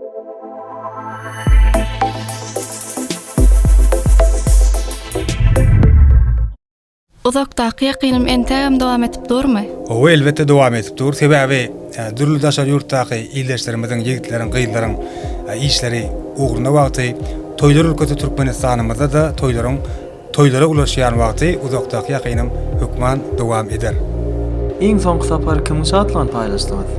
Uzakdaky ýakynym entägem dowam edip durmy? Hawa, elbetde dowam edip dur. Sebäbi dürli daşary ýurtdaky ildeşlerimiziň, ýigitleriň, gyzlaryň işleri ugruna wagty, toýlar ülkesi Türkmenistanymyzda-da toýlaryň toýlara ulaşýan wagty uzakdaky ýakynym hökman dowam eder. Iň soňky sapar kimiň şatlygyny paýlaşdyňyz?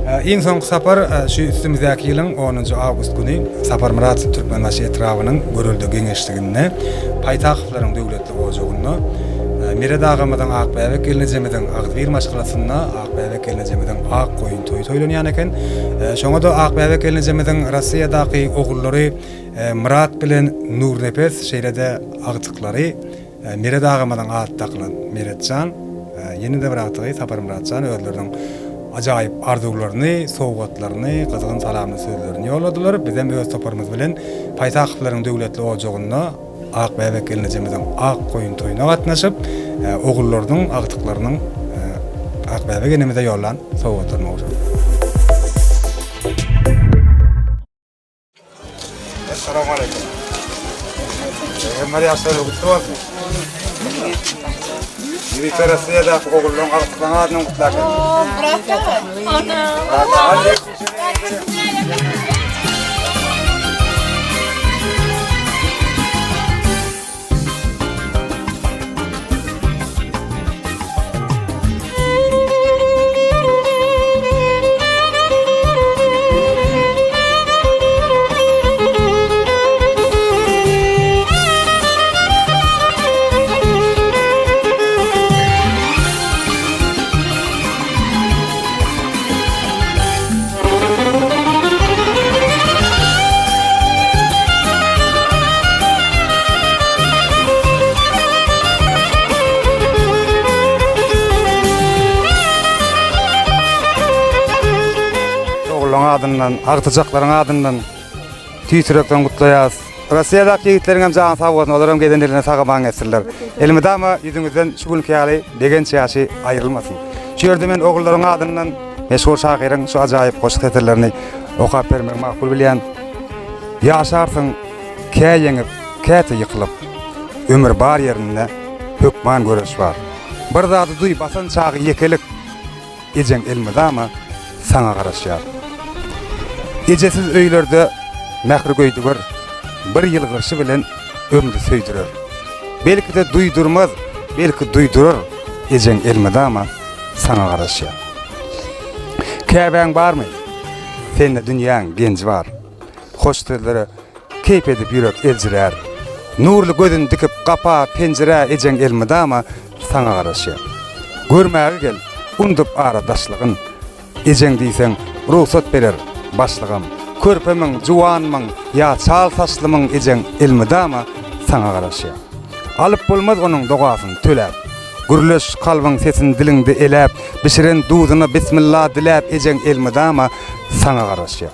Iň soňky sapar şu üstümizdäki ýylyň onunjy awgust güni Saparmyrat Türkmenbaşy etrabynyň Görelde geňeşliginde Paýtahowlaryň döwletli ojagynda Meret agamyzyň Akbäbek gelnejemiziň agzybir maşgalasynda Akbäbek gelnejemiziň ak goýun toýy toýlanýan eken. Şoňa-da Akbäbek gelnejemiziň Rossiýadaky ogullary Myrat bilen Nurnepes şeýle-de agtyklary Meret agamyzyň ady dakylan Meretjan, ýene-de bir agtygy Saparmyratjan özleriniň ajaýyp arzuwlaryny, sowgatlaryny, gyzgyn salamly sözlerini ýolladylar. Bizem öz toparymyz bilen Paýtahowlaryň döwletli ojagynda Akbäbek gelnejemiziň ak goýun toýuna gatnaşyp, ogullarynyň, agtyklarynyň Akbäbek enemize ýollan sowgatlaryny gowşurdyk. Essalamu aleýkum. Hemmeler ýaşlar gutly bolsun. Ýörite Rossiýadaky ogullaryň agtyklaryň adyndan gutlap Ogullyň adyndan, agtyjaklaryň adyndan tüýs ýürekden gutlaýas. Rossiýadaky ýigitleriňem jany sag bolsun, olaram gezen ýerlerine sag-aman gelsinler. Elmydama ýüzüňizden şu günki ýaly begenç ýaşy aýrylmasyn. Şu ýerde men ogullaryň adyndan meşhur şahyryň şu ajaýyp goşgy setirlerini okap bermegi makul bilýän. Ýaşarsyň kä ýeňip, käte ýykylyp. Ömür bar ýerinde hökman göreş bar. Bir zady duý basan çagy ýekelik. Ejeň elmydama saňa garaşýar. Ejesiz öýlerde mähir göýdüger, Bir ýylgyrşy bilen ömri söýdürer. Belki-de duýdurmaz, belki duýdurar, Ejeň elmydama saňa garaşýar. Käbäň barmy? Sende dünýäň genji bar. Hoş sözlere keýp edip ýürek eljirär. Nurly gözün dikip gapa, penjirä Ejeň elmydama saňa garaşýar. Görmäge gel, undup ara daşlygyn. Ejeň diýseň, rugsat berer başlygam. Körpemiň, juwanmyň ýa çal saçlymyň ejeň elmydama saňa garaşýar. Alyp bolmaz onuň dogasyny töläp. Gürleş, kalbyň sesini diliňde eläp, bişiren duzuna bismilla diläp ejeň elmydama saňa garaşýar.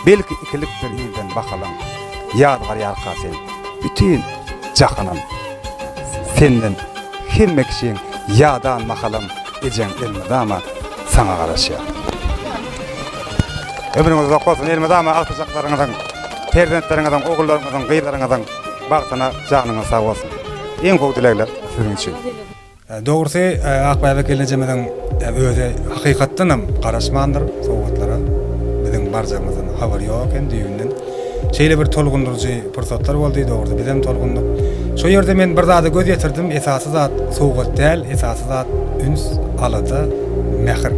Belki ikilikdir irden bakalyň, ýazgarýarka sen bütin jahanam. Senden hemme kişiň ýadan mahalam ejeň elmydama saňa garaşýar. Ömrüňiz uzak bolsun, elmydama agtyjaklaryňyzyň, perzentleriňiziň, ogullaryňyzyň, gyzlaryňyzyň bagtyna janyňyz sag bolsun. Iň gowy dilegler siziň üçin. Dogrusy, Akbäbek gelnejemiziň özi hakykatdanam garaşmandyr sowgatlara. Biziň barjagymyzdan habary ýok eken düýbünden. Şeýle bir tolgundyryjy pursatlar boldy, dogrusy bizem tolgundyk. Şo ýerde men bir zada göz ýetirdim, esasy zat sowgat däl, esasy zat üns, alada, mähir.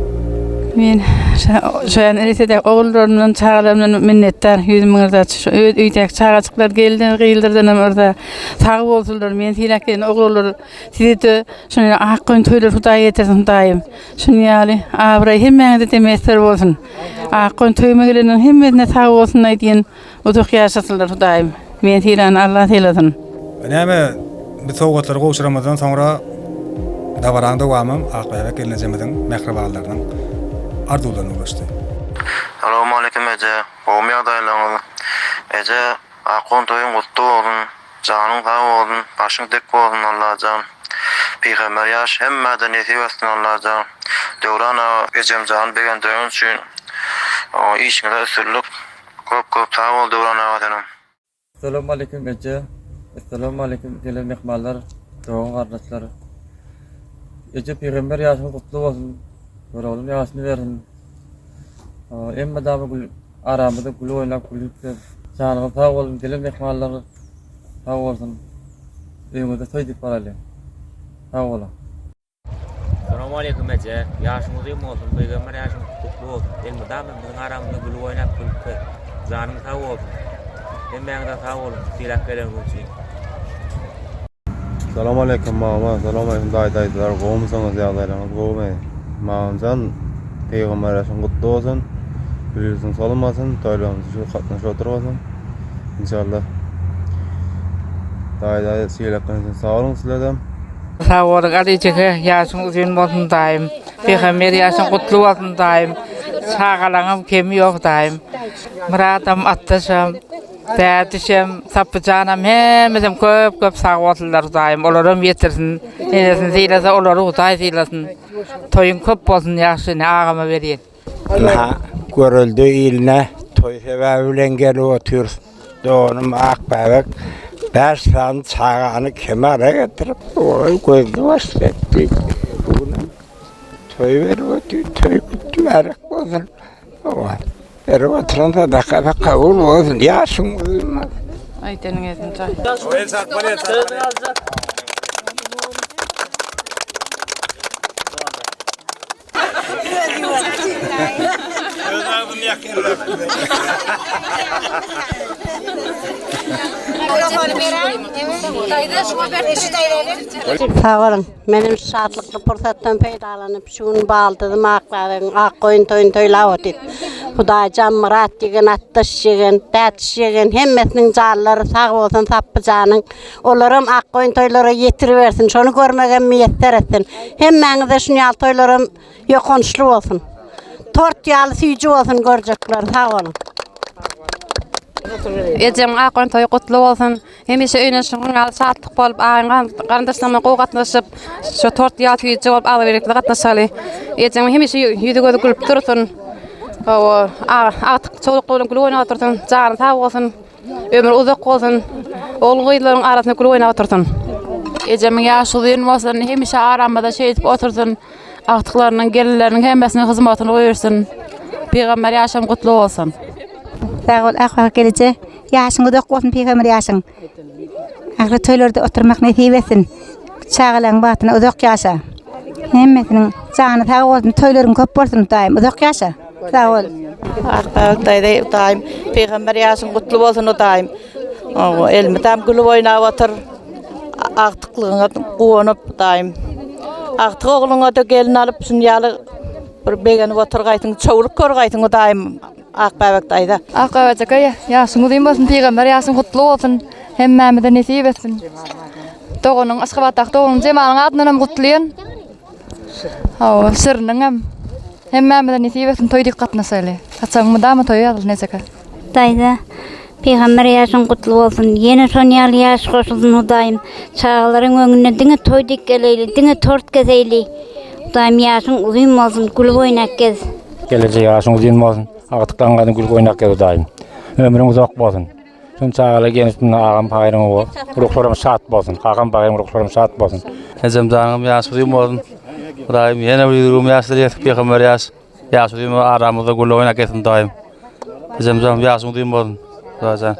Men şo ýan ogullarymdan, çagalarymdan minnetdar, ýüzüm yrza. Şu öz öýdäki çagajyklar geldi, gyýyldyrdanam yrza. Sag bolsunlar, meni sylap gelen oglanlar. Sizi-de şuny ak goýun toýlar Hudaý getirsin Hudaýym. Şuny ýaly abraý hemmäňize-de miýesser bolsun. Ak goýun toýuma gelenleriň hemmesine sag bolsun aýdýan. Uzak ýaşasynlar Hudaýym. Meni sylany Allah sylasyn. Näme biz sowgatlary gowşuramyzdan soňra dabaranyň dowamam Akbäbek gelnejemiziň mähribanlarynyň arzuwlaryna ulaşdy. Salowmaleýkim eje, gowumy ýagdaýlaryňyz? Eje, Akon toýuň gutly bolsun, janyň sag bolsun, başyň dik bolsun Allajan. Pygamber ýaş hemmäde nesip etsin Allajan. Döwran aga ejemjany begendireniň üçin işiňize üstünlik. Köp köp sag bol Döwran aga senem. Essalawmaleýkim eje. Essalawmaleýkim gelen myhmanlar, dogan garyndaşlar. Eje pygamber ýaşyňyz gutly bolsun. Göroglyň ýaşyny bersin. Elmydama gül aramyzda gül oýnap gülüp gez. Janyňyz sag bolsun gelen myhmanlar sag bolsun. Öýüňizde toý diýip baralyň. Sag boluň. Salowmaleýkim eje, ýaşyň uzyn bolsun, pygamber ýaşyň gutly bolsun. Elmydama biziň aramyzda gülüp oýnap gülüp gez. Janyň sag bolsun. Hemmäňize sag boluň sylap geleniňiz üçin. Salowmaleýkim mama, salowmaleýkim daýy daýzalar gowumysyňyz ýagdaýlaryňyz gowumy? Mamamjan pygamber ýaşyň gutly bolsun. Gül ýüzüň solmasyn, toýlarymyza şu gatnaşyp oturgasyn. Inşallah. Daýy daýza sylap geleniň üçin sag boluň sizlerem. Sag boluň Alyjeke ýaşyň uzyn bolsun daýym. Pygamber ýaşyň gutly bolsun daýym. Çagalaňam kemi ýok daýym. Myradam Atdaşam Dädişem Sapyjanam hemmesem köp köp sag bolsunlar daýym. Olaram ýetirsin. Enesini sylasa olary Hudaý sylasyn. Toýuň köp bolsun ýagşy ine agama berýän. Ynha, görelde iline toý sebäbi bilen gelip otyrys. Doganym Akbäbek bäş sany çagany kemala getirip, olary gözli başly etdi. Bu günem toý berip otyr, toý mübärek bolsun. Hawa, berip oturan sadakasy kabul bolsun, ýaşyň uzyn bolsun. Aýdanyň edin jaý. Sag boluň. Menem şu şatlykly pursatdan peýdalanyp, şu gün baldyzym Akbäbegiň ak goýun toýuny toýlap otyr. Hudaýjan Myrat ýegen, Atdaş ýegen, Bätiş ýegen hemmesiniň janlary sag bolsun, Sapby janyň. Olaram ak goýun toýlara ýetiribersin, şony görmegem miýesser etsin. Hemmäňize şun ýaly toýlaram ýokançly bolsun. Tort ýaly süýji bolsun görjekler, sag boluň. Ejemiň ak goýun toýy gutly bolsun. Hemişe öýüne şunuň ýaly şatlyk bolup, aýyň garyndaşlaryna gowy gatnaşyp, şu tort ýaly süýji bolup agzybirlikde gatnaşaly. Ejemiň hemişe ýüzi gözi gülüp dursun. Hawa, agtyk çowluk bilen gülüp oýnap otursyn. Jany sag bolsun. Ömri uzak bolsun. Ogul-gyzlaryň arasynda gülüp oýnap otursyn. Ejemiň ýaşy uzyn bolsun, hemişe aramyzda şeýdip otursyn. Agtyklarynyň, gelinleriniň hemmesiniň hyzmatyny buýursyn. Pygamber ýaşam gutly bolsun. Sag bol Akbäbek gelije. Ýaşyň uzak bolsun pygamber ýaşyň. Ähli toýlarda oturmak nesip etsin. Çagalaryň bagtyna uzak ýaşa. Hemmesiniň jany sag bolsun, toýlaryň köp bolsun Hudaýym. Uzak ýaşa. Sag bol. Akbäbek daýza Hudaýym pygamber ýaşyň gutly bolsun Hudaýym. Elmydam gülüp oýnap otur. Agtyklygyňa guwanyp Hudaýym. Agtyk ogluňa-da gelin alyp şun ýaly bir begenip oturgaýsyň, çowluk görgaýsyň Hudaýym. Akbäbek daýza. Akbäbek aka ýaşyň uzyn bolsun pygamber ýaşyň gutly bolsun hemmämize nesip etsin. Doganyň Aşgabatdaky doganyň Jemalyň adyndan hem gutlaýan. Hawa, Şiriniňem. Hemmämize nesip etsin toý dik gatnaşaly. Saçagyň mydama toýa ýazylsyn ejeke. Daýza, pygamber ýaşyň gutly bolsun. Ýene şon ýaly ýaş goşulsyn Hudaýym. Çagalaryň öňünde diňe toý dik geleýli, diňe tort keseýli. Hudaýym ýaşyň uzyn bolsun, gülüp oýnap gez. Gelejek ýaşyň uzyn bolsun. Agtyklaryň gadyny gülüp oýnap gez Hudaýym. Ömrüň uzak bolsun. Şum çagalar gelip munda agam paýryň ruhlaram şat bolsun. Kakam paýryň ruhlaram şat bolsun. Ejem janyňam ýaşy uzyn bolsun. Hudaýym ýene bir ýüzügim ýaşlar ýetip pygamber ýaş. Ýaşy uzyn bolsun aramyzda gül oýnap gezsin Hudaýym. Ejem jan ýaşyň uzyn bolsun. Hudaýjan.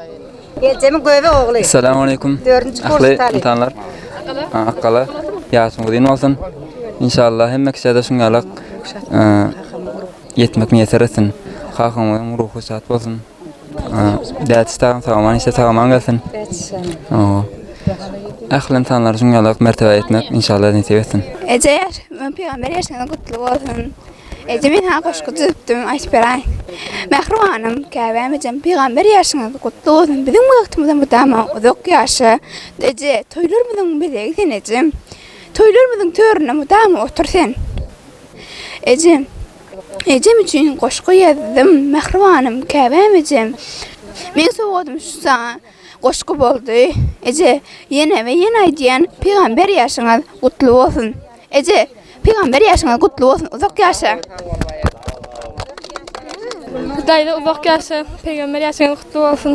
Ejemiň göbek ogly. Essalamu aleýkum. Dördünji kurs Ähli talyp. ynsanlar. Akgala ýaşyň uzyn bolsun. Inşallah hemme kişä-de şuň ýalak ýetmek miýesser etsin. Kakamyzyň ruhy şat bolsun. Dädiş dagam sag-aman işe sag-aman gelsin. Ähli ynsanlara şuň ýalak mertebe ýetmek inşallah nesip etsin. Eje ýaş, pygamber ýaşyňyz gutly bolsun. Eje men saňa goşgy düzüpdim, aýdyp beräýin. Mähribanym, käbäm ejem, pygamber ýaşyňyz gutly bolsun. Biziň bagtymyza mydama uzak ýaşa. Eje, toýlarymyzyň bezegi sen ejem. Toýlarymyzyň töründe mydama otur sen. Ejem, Ejem üçin goşgy ýazdym, mähribanym, käbäm ejem. Meň sowgadym şu saňa goşgy boldy. Eje, ýene we ýene aýdýan, pygamber ýaşyňyz gutly bolsun. Eje, pygamber ýaşyňyz gutly bolsun, uzak ýaşa. Daýza uzak ýaşa, pygamber ýaşyňyz gutly bolsun.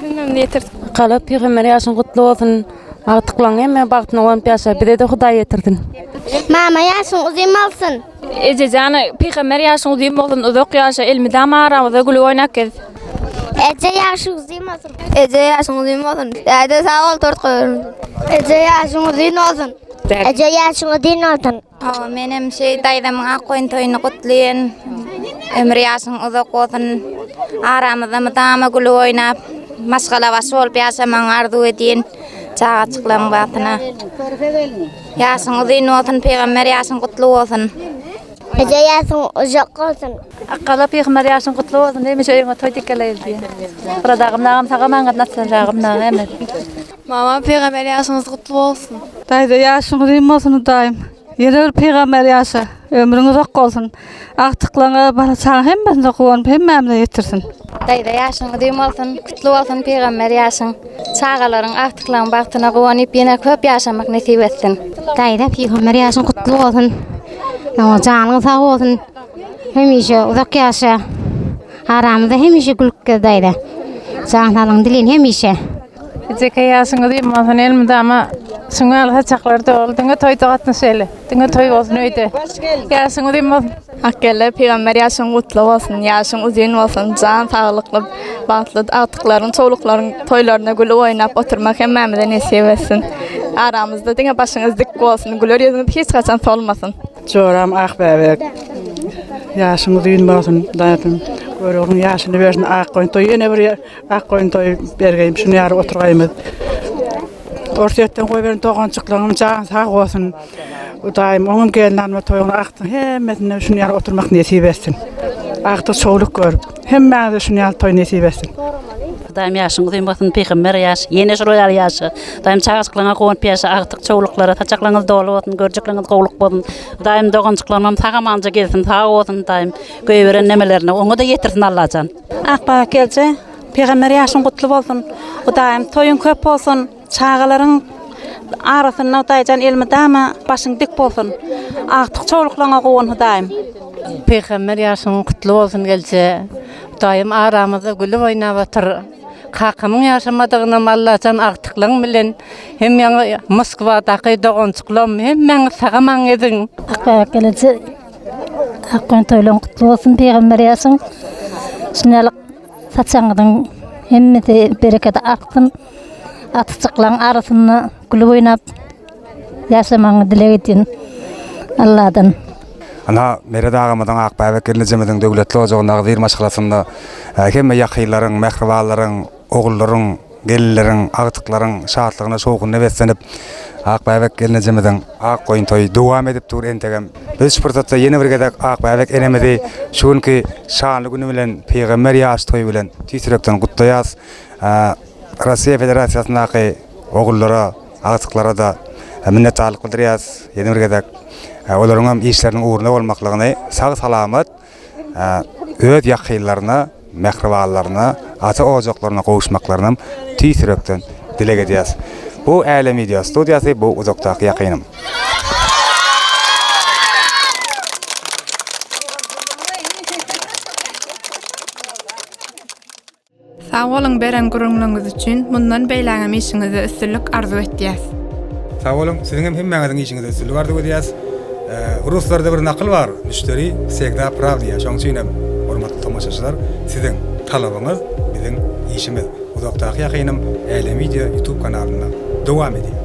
Hemmämizi ýetirsin. Kala pygamber ýaşyň gutly bolsun. Agtyklaň hemme bagtyna guwanyp ýaşa. Bize-de Hudaý ýetirsin. Mama ýaşyň uzyn bolsun. Ejejan pygamber ýaşyň uzyn bolsun uzak ýaşa elmydama aramyzda gülüp oýnap gez. Eje ýaşyň uzyn bolsun. Eje ýaşyň uzyn bolsun. Däde sag bol tort goýaryn. Eje ýaşyň uzyn bolsun. Eje ýaşyň uzyn bolsun. Hawa menem şeý daýzamyň ak goýun toýuny gutlaýyn. Ömür ýaşyň uzak bolsun. Aramyzda mydama gülüp oýnap, maşgala başy bolup ýaşamagyňy arzuw edýin. Çagajyklaryň bagtyna. Ýaşyň uzyn bolsun pygamber ýaşyň gutly bolsun. Eje ýaşyň uzak bolsun. Akgala pygamber ýaşyň gutly bolsun hemişe öýüňe toý dikeleýin diýen. Myrat agam nagam sagam aňyr natsan jagym naga emel. Mama pygamber ýaşyňyz gutly bolsun. Daýza ýaşyň uzyn bolsun Hudaýym. Ýene bir pygamber ýaşa. Ömrüň uzak bolsun. Agtyklaňa bala çaga hemmesine guwanyp hemmämize ýetirsin. Daýza ýaşyň uzyn bolsun, kutly bolsun pygamber ýaşyň. Çagalaryň, agtyklaň bagtyna guwanyp ýene köp ýaşamak nesip etsin. Daýza pygamber ýaşyň gutly bolsun. Janyň sag bolsun. Hemişe uzak ýaşa. Aramyzda hemişe gülüp gez daýza. Jan saglygyňy dileýin hemişe. Ejeke ýaşyň uzyn bolsun elmydama şuň ýaly saçaklar doly diňe toýda gatnaşaýly diňe toý bolsun öýde ýaşyň uzyn bolsun. Akgeldi pygamber ýaşyň gutly bolsun ýaşyň uzyn bolsun jan saglykly bagtly agtyklaryň çowluklaryň toýlarynda gülüp oýnap oturmak hemmämize nesip etsin aramyzda diňe başyňyz dik bolsun güler ýüzüňiz hiç haçan solmasyn. Joram Akbäbek ýaşyň uzyn bolsun daýym göroglyň ýaşyny bersin Akgoýun toýy ýene bir Akgoýun toýy bergeýim şuny ýaly oturgaýymyz Orsýetden goýberen doganjyklaryň jany sag bolsun Hudaýym oňam gelin alma toýuny agtyň hemmesine şuny ýaly oturmak nesip etsin agtyk çowluk görüp hemmäňize şuny ýaly toý nesip etsin. Hudaýym ýaşyň uzyn bolsun pygamber ýaş ýene şular ýaly ýaşa Hudaýym çagajyklaryňa guwanyp ýaşa agtyk çowluklara saçaklaryňyz doly bolsun görjekleriňiz gowluk bolsun Hudaýym doganjyklarymam sag amanja gelsin sag bolsun Hudaýym goýberen nemelerine oňa-da ýetirsin Allajan. Akbabak gelje pygamber ýaşyň gutly bolsun Hudaýym toýuň köp bolsun çagalaryň arasynda Hudaýjan elmydama başyň dik bolsun agtyk çowluklaňa guwan Hudaýym. Pygamber ýaşyň gutly bolsun gelje. Hudaýym aramyzda gülüp oýnap otur. Kakamyň ýaşamadygynam Allajan agtyklaň bilen hem ýaňy Moskwadaky doganjyklam hemmäňiz sag-aman geziň. Akbäbek gelneje Akgöýün toýlaryň gutly bolsun pygamber ýaşyň şunýalyk saçagyňyzyň hemmesi berekedi artsyn atyjyklaň arasynda gülüp oýnap ýaşamagyňy dileg edýän Alladan. Ynha, Meret agamyzyň, Akbäbek gelnejemiziň döwletli ojagynda, agzybir maşgalasynda hemme ýakynlaryň, mähribanlaryň, ogullaryň, gelinleriň, agtyklaryň şatlygyna, şowhunyna beslenip, Akbäbek gelnejemiziň ak goýun toýy dowam edip dur entegem. Biz şu pursatda ýene bir gezek Akbäbek enemizi şu günki şanly güni bilen, pygamber ýaş toýy bilen tüýs ýürekden gutlaýarys. Russiýa Federasiýasyndaky ogullara, agtyklara-da minnetdarlyk bildirýäris. Ýene bir gezek olaryň hem işleriniň ugruna bolmaklygyny, sag-salamat öz ýakynlaryna, mähribanlaryna, ata ojaklaryna gowuşmaklarynam tüýs ýürekden dileg edýäris. Bu Älem wideo studiýasy, bu uzakdaky ýakynym. Sag boluň beren gürrüňleriňiz üçin mundan beýlägem işiňizde üstünlik arzuw etýäs. Sag boluň, siziň hem hemmäňiziň işiňizde üstünlik arzuw edýäs. Ruslarda bir nakyl bar, Müşderi wsegda praw diýýär. Şonuň üçin hem, hormatly tomaşaçylar, siziň talabyňyz biziň işimiz. Uzakdaky ýakynym Älem Wideo YouTube kanalynda dowam edýär.